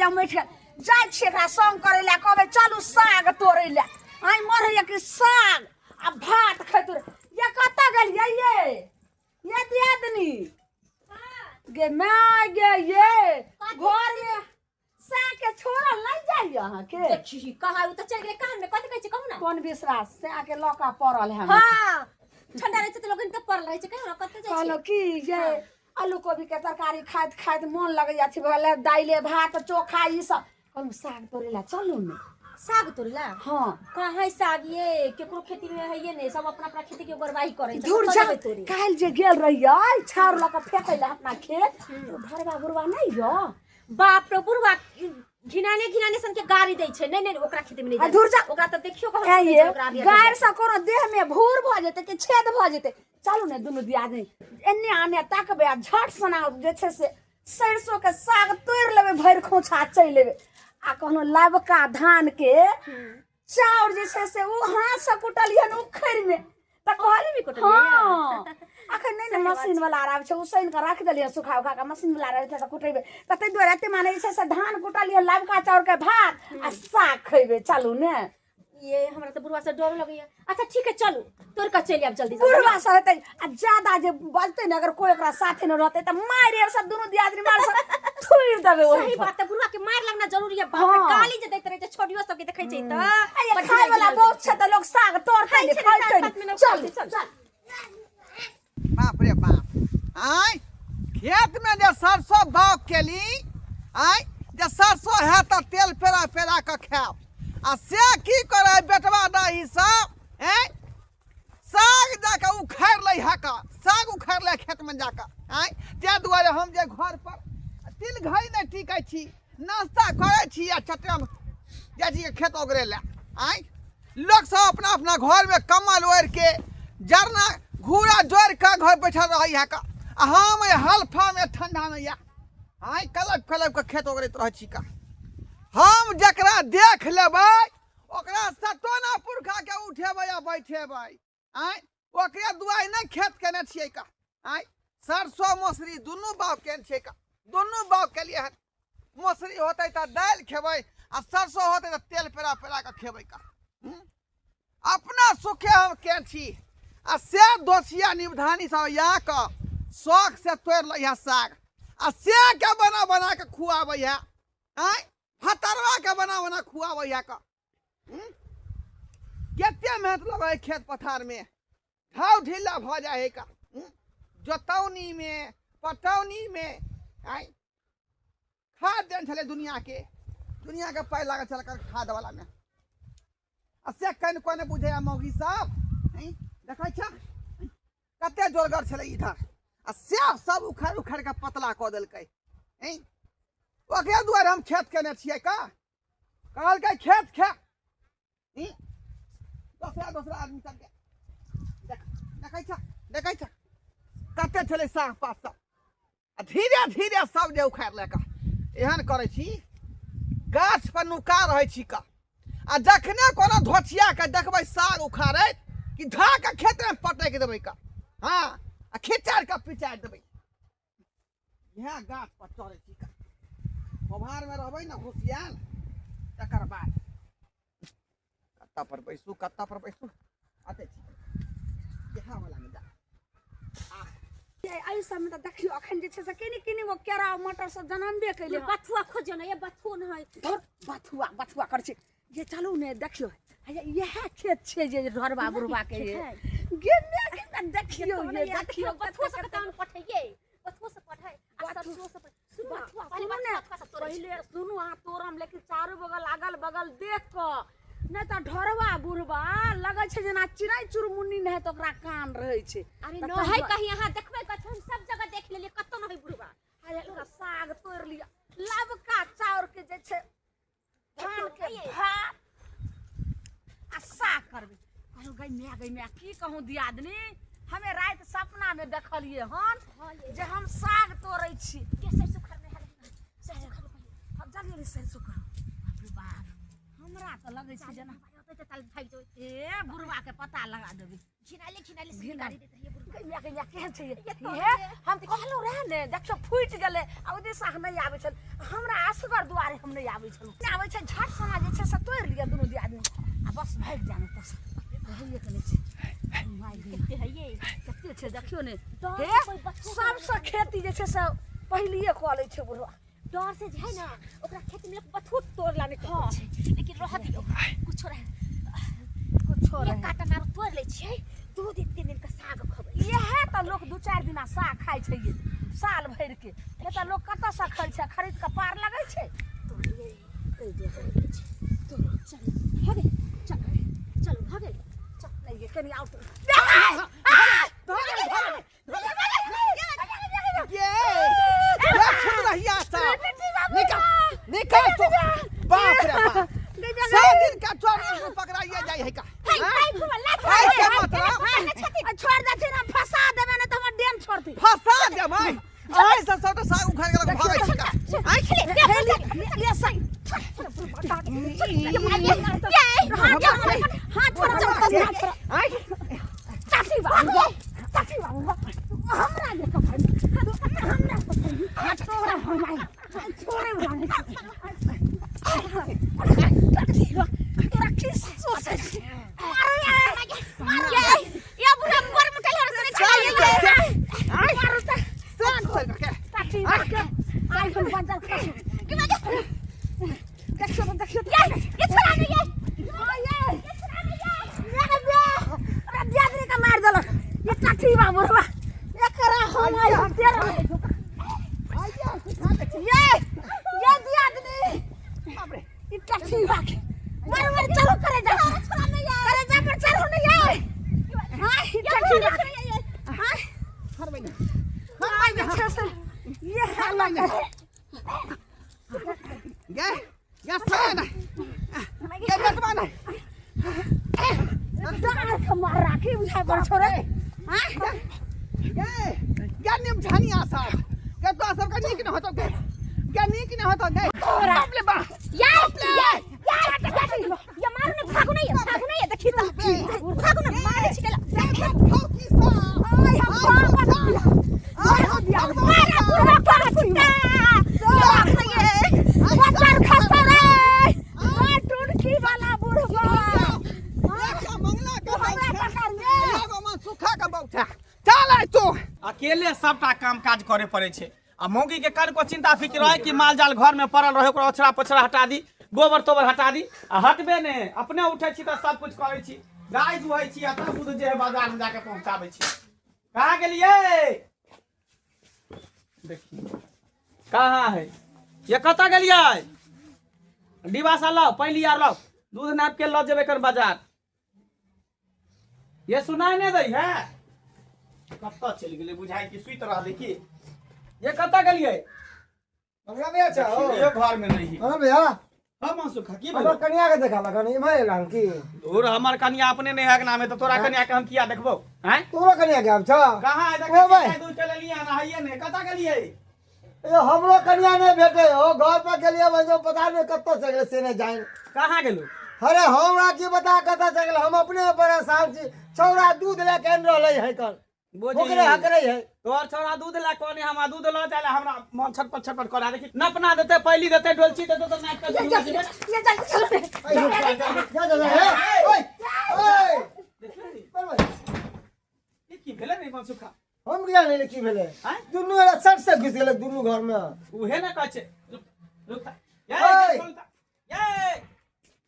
मठि गेल। जाइ छियै एकरा संग करै लए, कहबै चलू साग तोड़ै लए। आइ मोन होइए कि साग आ भात खैतु। ये कतऽ गेलियै ये? ये दियादनी गे my गे, ये घरमे साग के छोड़ल नहि जाइए अहाँके? देखी कहाँ ओ तऽ चलि गेलै कान में, कथी कहै छै कहू ना। कोन विश्वास साग के लऽ कऽ पड़ल है। हाँ, ठंडा रहै छै तऽ लोगन तऽ पड़ल रहै छै। कहियो ना कतऽ जाइ छै। कहलहुँ की जे आलू कोबी के तरकारी खाइत खाइत मोन लगैया अथी भऽ गेल, दाइले भात चोखा ई सब। कहलहुँ साग तोड़ै लए चलू ने। साग तोड़ै ला? हाँ। कहाँ है साग ये? केकरो खेती में है ये नहीं, सब अपना अपना खेती के बर्बादी करै छै। धुर कतऽ जा। जेबै तोड़े? काल्हि जे गेल रहियै छाउर लऽ कऽ फेकै लए अपना खेत, तऽ ढरबा बुढ़बा नहि यऽ? बाप रे, बुढ़वा घिनाने घिनाने सन के गाड़ी दै छै। नहीं नहीं, ओकरा खेत में नहीं आ जाए। धुर जा। ओकरा तऽ देखियो कऽ ए हम ये ओकरा अभी गारि से कोनो देह में भूर भऽ जेतै कि छेद भऽ जेतै? चलू ने दुनू दियादनी एन्ने आने तकबै आ झट सना जे छै से सरिसो के साग तोड़ि लेबै, भरि खोँछा चलि एबै। आ कहलहुँ लबका धान के चाउर जे छै से ओ हाथ से कुटलियै हन उखड़िमे तऽ कहली भी कुटलियै? हँ, अखन नहि ने मशीन वाला आर आबै छै। उसैन कऽ राखि देलियै, सुखा उखा कऽ मशीन वाला रहै छै तऽ कुटेबै। तऽ ताहि दुआरे एते माने जे छै से धान कुटलियै, लबका चाउर के भात आ साग खैबै, चलू ने। ये हमरा तऽ बुढ़वा से डर लगैया। अच्छा ठीक है, चलू तोड़ कऽ चलि आयब जल्दी जल्दी। बुढ़वा से हेतै आ ज्यादा जे बजतै ने, अगर कोई ओकरा साथे नहि रहतै तऽ मारि आर सब दुनू दियादनी मार सब थुरि देबै ओहि सही पर। बात है, बुढ़वा के मार लगना जरूरी है। बाप रे, हाँ। गाली जे दैत रहै छै छोड़ियो सबके देखै छै तऽ आ ये बड़ खाय वाला घिनायल बहुत दै छै तऽ लोग साग तोड़तै खाइ ने छै ने, खैतै साग पात ने। मे लोक चलू खाइ छै, चल। बाप रे बाप, आँय, खेतमे जे सरसो बाग केली, आँय, जे सरसो हैत तऽ तेल पेरा पेरा कऽ खायब, आ से की करै बेटवा दाही सब? आँय, साग जाकऽ उखाड़ि लै है कऽ, साग उखाड़ि लै खेतमे जाकऽ। आँय, ताहि दुआरे हम जे घर पर तिल घड़ी नहि टिकै छी, नाश्ता करै छी आ चटरा जाइ छी खेत ओगरे लए। आँय, लोक सब अपना अपना घरमे कम्बल ओढ़ि के जरना घूरा जोड़ि कऽ घर बैठल रहै है का, आ हम एहि हल्फामे ठंडामे या आँय कलप कलप कऽ खेत ओगरैत रहै छी का। हम जकरा देख लेबै ओकरा सतोना पुरखाके उठेबै आ बैठेबै। आँय, ओकरे दुआरि नहि खेत केने छियै का? आँय, सरसो मौसरी दुनू बाग केने छियै का, दुनू बाग केलियै हन। मौसरी होतै तऽ दालि खेबै आ सरसो होतै तऽ तेल पेरा पेरा कऽ खेबै का। हूँ? अपना सुखे हम केने छी आ से दोसिया निवधानी सब या कऽ शौक से तोड़ि लै है साग आ से के बना बना के खुआबै है। आँय, फतरवा के बना बना खुआबै है का। हूँ? कते मेहनत लगै है खेत पथारमे, घाव ढीला भऽ जाइ है का। हूँ? जोतौनीमे पटौनीमे आँय खाद देन छलै, दुनियाके दुनियाके पाइ लागल छलै खाद वालामे, आ से कनिको नहि बुझैया मौगी सब। आँय, देखै छ कते जोरगर छलै इधर, आ से सब उखाड़ि उखाड़ि कऽ पतला कऽ देलकै। आँय, ओकरे दुआरे हम खेत केने छियै का, कहलकै खेत खे ई दोसरा दोसरा आदमी सबके देख, देखै छ, देखै छ कते छलै साग पात सब, आ धीरे धीरे सब जे उखाड़ि लए कऽ। एहन करै छी, गाछ पर नुका रहै छी का, आ जखने कोनो धोछिया के देखबै साग उखाड़ैत कि धऽ कऽ खेतमे पटकि देबै का। हँ, आ खिचारि कऽ पिचारि देबै। इएह गाछ पर चढ़ै छी का, खोभारमे रहबै ने घुसियाल। तकर बाद कत्ता पर बैसू, कत्ता पर बैसू, अते छी इएह वाला मे जा। एहि सबमे तऽ देखियौ अखन जे छै से कनि कनि गो केराउ मटर सब जनमबे केलै हँ। बथुआ खोजो ने, ये बथुओ ने है। धुर, बथुआ बथुआ करै छै जे। चलू ने, देखियौ हैया इएह खेत छै जे ढरबा बुढ़बा के ये गेने के देखियौ, ये देखियौ। बथुआ सब कतऽ पठैये, बथुआ सब पठै आ सरसो सब। सुनू ने, बथुआ पहिले सुनू ने, बथुआ सब तोड़ै पहिले सुनू, अहाँ तोड़म लेकिन चारू बगल अगल बगल देख कऽ, नहि तऽ ढोरवा बुढ़वा लगै छै जेना चिड़ै चुरमुन्नी नहि तऽ ओकरा कान रहै छै। अरे तऽ न तहि है दुआरे- कहीं, अहाँ देखबै कतौ, हम सब जगह देख लेलियै, कतौ न है बुढ़वा। अरे ओकरा साग तोड़ि लिअ, लबका चाउर के जे छै धान के भात आ साग करबै। कहलहुँ गै माय, गै माय, की कहूँ दियादनी, हमे राति सपनामे देखलियै हन जे हम साग तोड़ै छी। के सरसों खरने है, सरसों खरने पहिले। हम जल्दी जल्दी सरसों करू। बाप रे बाप, हमरा तऽ लगै छै जेना होतै तऽ ताल भागि जेबै। ए बुढ़वा के पता लगा देबै। घिनाले घिनाले से घिना- गाड़ी देते रहिए बुढ़वा। गै माय केहन छै ये? हे हम कहलहुँ रहे ने देखियौ फूटि गेलै आ ओहि दिशा नहि आबै छल हमरा असगर दुआरे हम नहि आबै छलहुँ नहि आबै छै झट सना जे छै से तोड़ि लिअ दुनू दियादनी आ बस भागि जायब ओतऽसँ रहैए के नहि छै माय गे, कते हइये कते छै देखियौ ने डर हे से कोइ बच्चो सबसँ खेती जे छै से पहिलिए कऽ लै छै बुढ़वा डर से जे है ना ओकरा खेत में लोग बथुट तोड़ लाने के छै लेकिन रह दियो कुछो रहे कुछो एक रहे काटा नार तोड़ लै छियै 2 दिन 3 दिन के साग खबै। इएह तऽ लोक 2-4 दिना साग खाइ छै ये साल भरिके, नहि तऽ लोक कतऽसँ खाइ छै? खरीद कऽ पार लगै छै। तोड़िए कहि दे तोड़ छै तोड़। चल भऽ गेल, चल चल भऽ गेल। चल नहि ये कनि आउ तऽ ये ये छुतरहिया सब निकल निकल तो। बाप रे बाप, 100 दिन का चोर पकड़ाइए जाय है का? हाय हाय घुमा ला। हाय, के मतलब? छोड़ देथिन, हम फंसा देबै, नहि तऽ हमर डेम छोड़ती। फंसा देबै। अहीं सब सबटा साग उखाड़ के लग भागै छी का? आँय, ले सही। हाथ छोड़, हाथ छोड़। आँय। चाची बाबू, चाची बाबू, हमरा जे कफन हमरा कफन तोरा हम छोड़े तोरा की सोचै छी? मारो मारो। या बुढ़ा बर मुटल हर सने साग छला। के आँय मारो त साग तोड़ के। चाची के आइ हम बंदर खसु। देखियो त, देखियो त। ये छोड़ा नहीं ये। ये ये ये दियादनी के मार देलक ये चाची बाबू रे। एकरा हम आइ हम तेरा आइया सिखा दे। ये दियादनी। बाप रे। ई चाची बाके मार मार। चलो करे जा, करे जा पर चलो। नहीं आए हां ई चाची बाके हां। हर महीना। हम जे छै से ये हाल है। गे गे साग ना गे बेटवा ना। डार के मार राखी बुझाय पर छोड़े हां। गे गे निम झानिया साहब गे, तो सब का नीक न होतो गे, गे नीक न होतो गे। बाप रे बाप। या या या या मारू ने, भागू नहीं भागू नहीं। देखी त भागू ना, मारे छिकेला। फौकी साहब। आय हम बाप आय हम मारा बुढ़ा पर कुत्ता ये। बच्चर खस्ता रे आ टुनकी वाला बुढ़वा। मंगला के हमरा पकड़ ले। एगो मन सुखा के बौठा चल आय तू। अकेले सबटा काम काज करे पड़े छै आ मौगी के कनको चिंता फिक्र रहे कि माल जाल घर में पड़ल रहे, ओकरा ओछरा पोछरा हटा दी, गोबर तोबर हटा दी आ हटबे ने। अपने उठे छी तऽ सब कुछ करै छी, गाय दुहै छी आ तब दूध जे है बाजार में जाके पहुंचाबै छी। कहाँ गेलियै? देखिए कहाँ है ये, कतऽ गेलियै? डिब्बा सा लाओ, पैली आर लाओ, दूध नाप के लऽ जेबै कर बाजार। ये सुनाई नहीं दै है, कतऽ चलि गेलै? बुझाइ कि सुति रहलै की? ये कतऽ गेलियै? मंगला भैया छौ? ये घर में नहीं। मंगला भैया। हाँ मासु खा की हमर भेलो? कनिया के देखा लगन इम्हर एलन की? दूर, हमर कनिया अपने नहीं है नाम है तो तोरा कनिया के हम किया देखबो हैं? तोरो कनिया के आब छौ? कहाँ है? देखै ओ भाई। छी दूध चललियै हन हइये नहीं। कतऽ गेलियै? यो हमरो कनिया नहीं भेटे हो। घर पर गेलिए बजो, पता नहीं कतऽ से गेलै से नहीं जान। कहाँ गेलू? अरे हमरा की पता कतऽ से गेलै। हम अपने परेशान छी। छौड़ा दूध लए के आनि रहलै है कन। बोझी। ओकरे हकरै है। तोहर छौड़ा दूध ला कोने हमरा दूध लऽ जाय ला हमरा मन छटपट छटपट करा। देखी नपना देते, पैली देते, डोलची देते तऽ नापि कऽ दूध देबै। ये जल्दी चलो रे। जा जा जा हे ओए ओए। देखियौ, ई की भेलै रे मनसुखा? हम किया नहीं की भेलै? आँय? दुनू एला सट से घुसि गेलै दुनू घर में। उहे ने कहै छै। रुक रुक ये। ओए। गेट खोलू तऽ। ये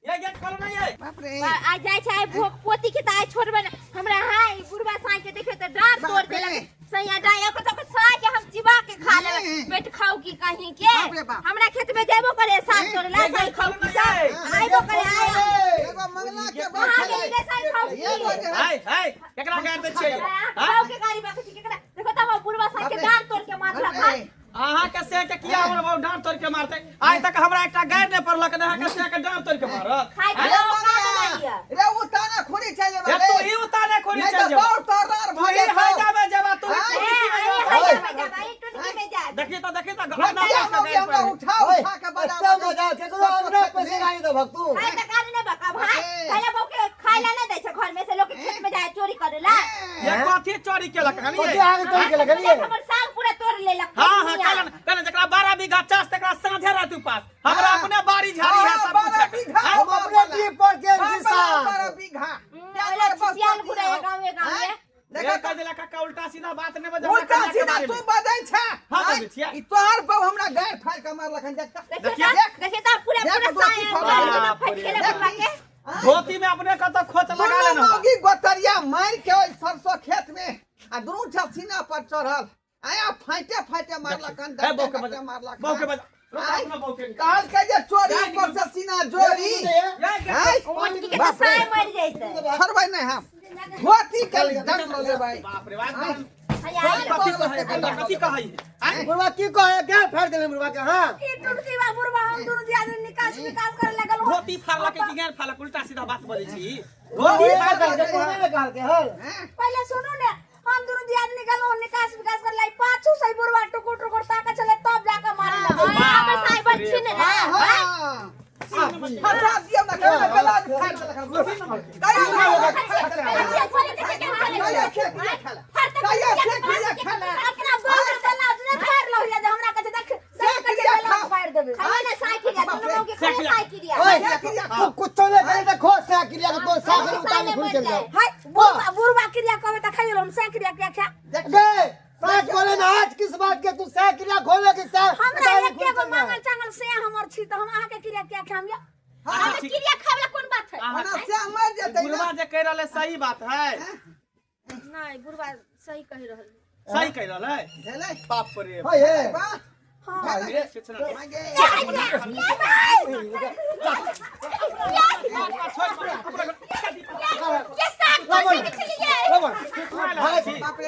ये गेट खोलू ना ये। बाप रे। आ जाइ छै आइ भोग पोती के तऽ आइ छोड़बै ने हमरा। हाय बुढ़वा साँइ के देखियो तऽ डाँट तोड़ बाप रे। देलक सैया डाँट। ओकर तऽ साँइ के हम चिबा के खा लेबै। ए। पेट खाऊ की कहीं के। बाप रे बाप। हमरा खेत में जेबो करे साग तोड़े ला। ए, साँइ खाऊ की साग ए, आइबो करे आइ। एगो मंगला के कहाँ बौठा गेली रे साँइ खाऊ की? एगो जे है हाय हाय, केकरा गारि दै छियै? खाऊ के गाड़ी बाकी छै केकरा? देखो तऽ हमर बुढ़वा साँइ के बाप रे। डाँट तोड़ के मारलक। बाप रे। अहाँ के से के किया हमर बाबू डाँट तोड़ के मारते? आइ तक हमरा एकटा गारि नहि पड़लक ने, अहाँ के से के डाँट तोड़ के मारत? खाइ के रे औकात मंगला नहि यऽ। रे, उताना खोरी चल जेबा ए, रे। तू ही उताने खोरी नहीं चल तो जेबा। बाउर तोरार तू भऽ ही जेतौ। हाइजा में जेबा तू। आँय। ए, अरे हाइजा में जाब, अरे टुनकी में जाब। देखी तो, देखी तो अपना घोटिया पास के मौगी गारि हमरा पड़े। उठा ओए, उठा के बजा एते बजा मजा केकरो अंगना पैसे गाड़ी देबहक तू? खाइ तऽ गाड़ी नहि बकब, हाय। ए। खाइ ला बौके खाइ ला नहि दै छै घर में से, लोक के खेत में जाय चोरी करे ला। ये कथी चोरी? चोरी केलक हन कथी ये? अहाँके चोरी केलक हन ये? हमर साग पूरा तोड़ लेलक। हाँ हाँ, कहलन कहलन जकरा 12 बीघा चास तकरा साँझे रात उपास। हमरा हाँ। अपने बाड़ी झाड़ी है हाँ, सब कुछ 12 है। बीघा। हाँ? हम अपने डीह पर गेल छी 12 साग। बीघा। चिचियाल घुरे गाँवे गाँवे। देखा कह देला काका उल्टा सीधा बात नहीं बजा। उल्टा सीधा तू बजै छै। हाँ, बजै छियै। ई तोहर बहू हमरा गारि फाड़ि के मारलक हन, देख तऽ। देखिए देख। देखिए तो पूरा देख, पूरा धोती साया फाड़ल। फाट गेलै बुढ़वा के। धोती में अपने कतऽ खोच लगा दुनू लेना। मौगी गोतरिया मारि के ओहि सरसों खेत में आ दुनू ठा सीना पर चढ़ल आया फाइटे फाइटे मारलक हन, हे बहू के डटे बजा, डटे मारलक बहू के हन। बजा। रुक, आय, अपना बहू के निकाल। कहलकै जे चोरी पर से सीना जोरी। आय, मोटकी के बाप तो रे। साय मर जैते। छोड़बै नहि हम, धोती के दंड लऽ लेबै। बाप रे बाप, हया कथी कहै है, कथी कहै है? आय, बुढ़वा की कहे, गाय फाड़ि देले बुढ़वा के? हाँ, ई टुटकी बा बुढ़वा, हम दुनू दियादनी निकास निकास करे लगल। धोती फाड़लक कि गैर फाड़लक? उल्टा सीधा बात बजै छी। धोती फाड़ि देलकै, बुढ़वे ने कहलकै हन। पहिले सुनू ने, हम दुनू दियादनी गेलहुँ निकास विकास करे लाई, पाछू से बुढ़वा टुकुर टुकुर ताके छले, तब जाके मारे लगल। हमर साय बड़ छी ने। हाँ हाँ, फंसा दियौ ने, कहियो बेलाज फाड़ि देलक हन। कहियो बेलाज फाड़ि देलक हन। कहियो से क्रिया खेला, कहियो से क्रिया खेला। अपना बहू के ब्लाउज नहि फाड़लहुँ ये जे हमरा कहै छै देख से देख, कहै छै क्रिया ब्लाउज खाओ। फाड़ि देबै। खाना ना साय क्रिया, दुनू मौगी खाना साय क्रिया। ओए, से क्रिया तू कुछो नहीं करे देखो, से क्रिया के तो साग उतार खुल चल जाओ। हाय बुढ़वा, बुढ़वा क्रिया कहबै तऽ खाइयो, हम से क्रिया किया खा गे साग खोले में आज किस बात के? तू से क्रिया खोले के से हमरा एके गो मांगल चांगल से हमर छी, तऽ हम अहाँके क्रिया किया खाम या? हाँ, क्रिया खावला कोन बात है? ओना से मरि जेतै ने। बुढ़वा जे कह रहल है सही बात है? नहीं, बुढ़वा सही कहि रहल। सही कह रहल है। भेलै। बाप रे। हाय हे। वाह। हाँ। रे, सोचना। मागे। ये साग कैसे निकली है? बाप रे।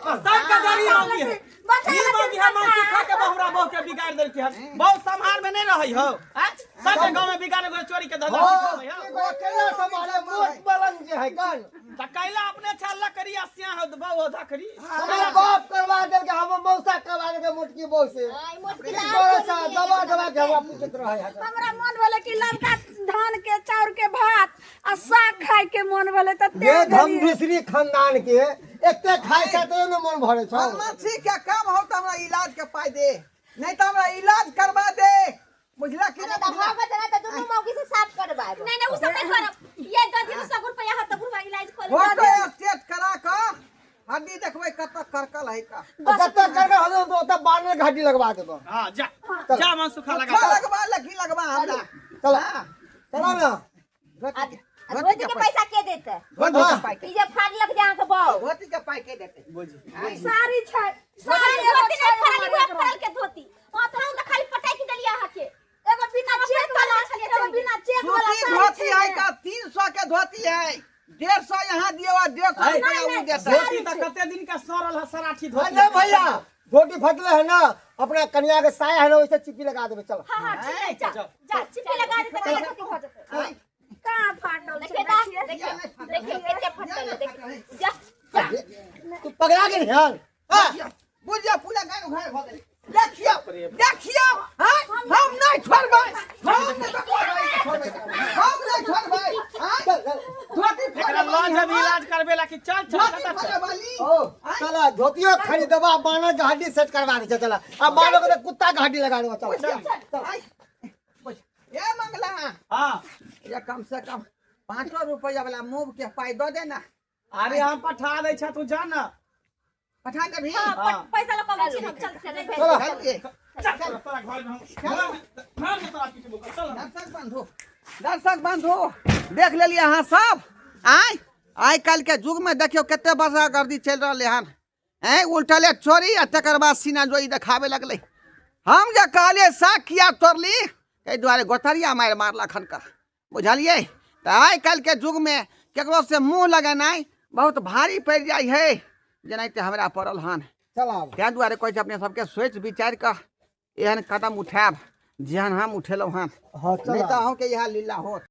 सबके गरीब मौगी है। बच्चा ई मौगी है मांस खा के हमरा बहू के बिगाड़ देलकी हन। बहुत संभाल में नहीं रहै हो। आँय? सबके गांव में बिगाड़े के चोरी के धंधा सिखाबै हो। केना संभाले मोट बलन जे है कन। त कैला अपने छल लकड़ी आ स्याह हो बहू हो धकरी। हमर बाप करवा देलके, हमर मौसा करवा देलके मोटकी बहू से। आई मोटकी की करे सा दबा दबा के हमरा पूछत रहे है। हमरा मन भेलै कि ललका धान के चाउर के भात आ साग खाय के मन भेलै तऽ ये तें धम देलियै। मिश्री खानदान के एते खाय छै तैयो ने मन भरे छौ। बदमाशी के काम हो तऽ हमरा इलाज के पाइ दे, नहीं तऽ हमरा इलाज करवा दे, बुझला कि अरे नहि बुझला? दबाव बतना त दुनू मौगी से साफ करवाएब। नहीं नहीं, उ सब नहीं करब। ये दऽ दियौ 100 रुपया हत बुढ़वा इलाज खोल। फोटो स्टेट करा कऽ हड्डी देखबै कतऽ करकल है का। जते करके हम तो ओतऽ बानर के हड्डी लगवा देबो। हां, जा जा, मन सुखा लगा। सुखा लगवा, लकी लगवा हमरा। चल चला ना। धोती के आ धोती के पैसा के देते? धोती के पाइ के ई जे फाड़लक जे अहाँके बहू। धोती के पाइ के देते? साड़ी छै, साड़ी साड़ी एगो धोती छै नहीं फाड़ल, हमर उहे एकरो। फाड़ल के धोती। हां, तऽ हम तऽ खाली पटकि देलियै अहाँके। एगो बिना चेक वाला, एगो बिना चेक वाला सूती साड़ी धोती छै है ने। का 300 के धोती है, 150 यहाँ दियो आ 150 रुपया उ देता। धोती त कते दिन के सड़ल है सराठी धोती। अरे भैया, धोती फटले है ना, अपना कन्या के साया है ना, वैसे चिपी लगा देबे। चल। हां हां, ठीक है, जा जा, चिपी लगा दे तऽ धोती भऽ जेतै। कहाँ फाटल छै? देखिए दा, देखिए देखिए कते फटल है, देखिए जा। तू पगला गेल हन? हाँ, बुझिया पूरा गाय उघार भऽ गेलै। देखियौ देखियौ, हाँ, हम नहि छोड़बै, हम नहि छोड़बै, हम नहि छोड़बै। हाँ, धोती एकरा लऽ जब इलाज करबे ला कि चल चल धोती कतऽ चल। फाड़े वाली। ओ चला, धोतियो खरीदबा, बानर के हड्डी सेट करवा दे। चला, अब बानर के तो कुत्ता के हड्डी लगा देबा। चल चल। आइ, बुझ, ए मंगला। हां। ये कम से कम 500 रुपया वाला मूव के पाइ दऽ दे ना। अरे हम पठा दै छ, तू जा ना। पठा देबही? हां। पैसा लऽ कऽ अबै छी हम, चल चल। चला। चल गे। चल तोरा घर में हम घर में तोरा पिटबो कर, चल। दर्शक बंधु, दर्शक बंधु, देख लेलियै अहाँ सब। आइ आइ काल्हि के युग में देखियौ कते बसा गर्दी चलि रहलै हन। ऐं उल्टले चोरी आ तकर बाद सीना जोई देखाबे लगलै। हम जे कहलियै साग किया तोड़ली, ताहि दुआरे गोतरिया मारि मारलक हन का, बुझलियै? तऽ आइ काल्हि के युग में केकरो से मुँह लगेनाइ बहुत भारी पड़ि जाइ है, जेनाहिते हमरा पड़ल हन। चल आब। ताहि दुआरे कहै छी अपने सबके सोचि विचारि कऽ एहन कदम उठायब जेहन हम उठेलहुँ हन। हाँ, चल। नहि तऽ अहूँके इएह लीला होत।